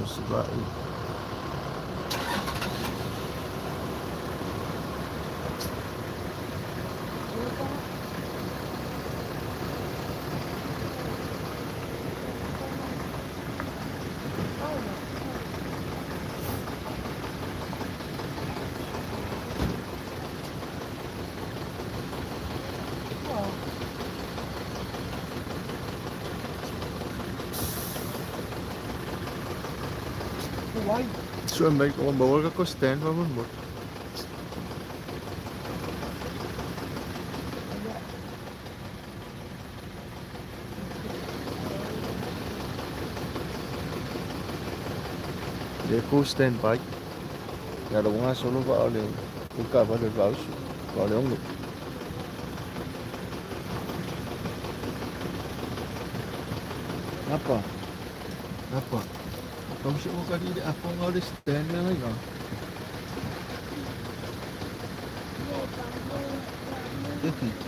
Savaii. So may kung bawal ka ko stand pa mo. Le ko stand by. Ya lo nga solo pa ole. Uka pa le vào vào le ong. Apa? Apa? Kau siapa kali dia apa ngau dia stand lagi kau?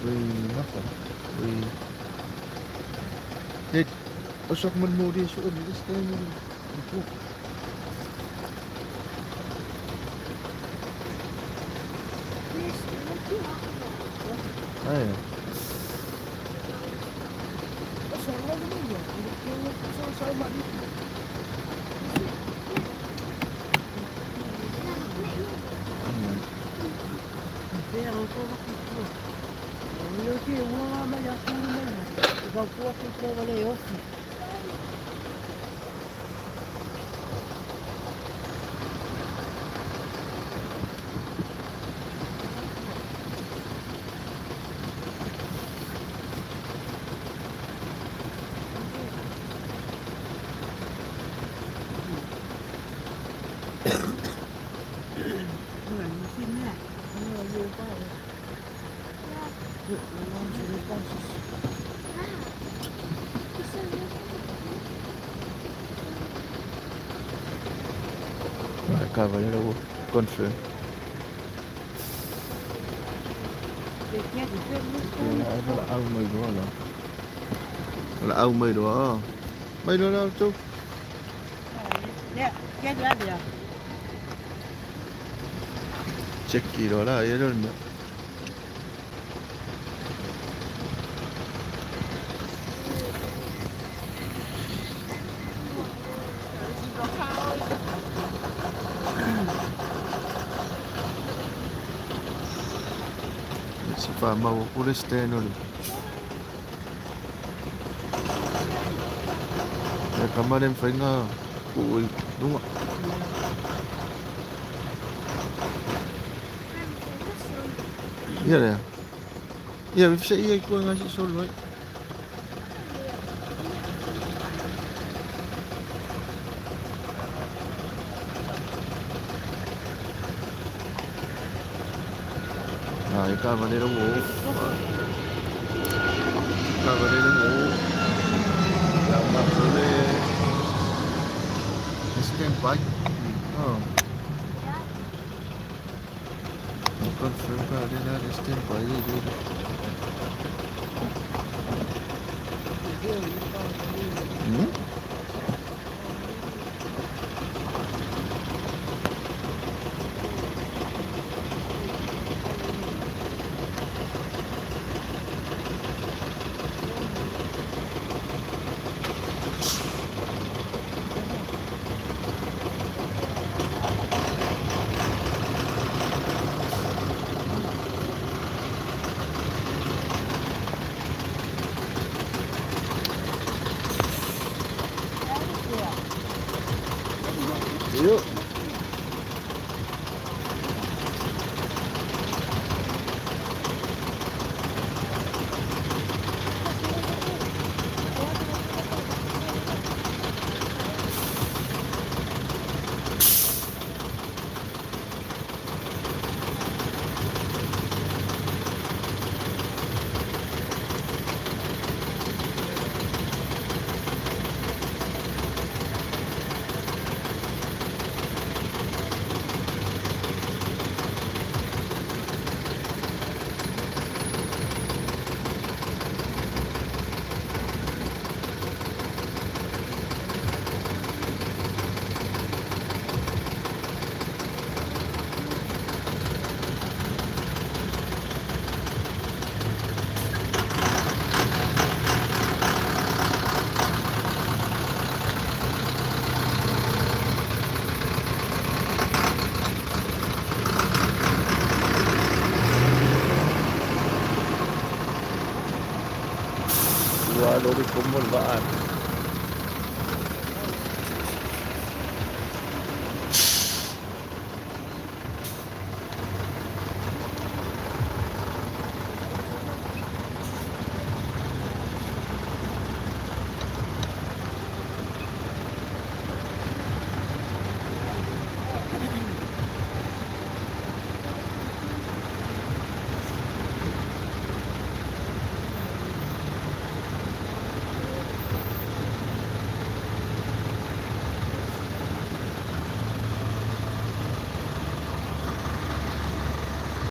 Wih, apa? Wih. Dit, usok man mo di suod di stand ni. Itu. Ay. Cavaleiro confirm. Là ông mày đó. Mày đó đâu chú? Check gì đó là ấy rồi nữa. Fa mau pure stenoli. Ya kemarin fenga ui đúng ạ. Iya ya. Iya bisa iya gua ngasih solo. Nah, ika manera mo. Ika manera mo. Ya boleh. Stand by. Oh. Confirm ka rin na stand by dito. Yuk. lava loli komo le vaa.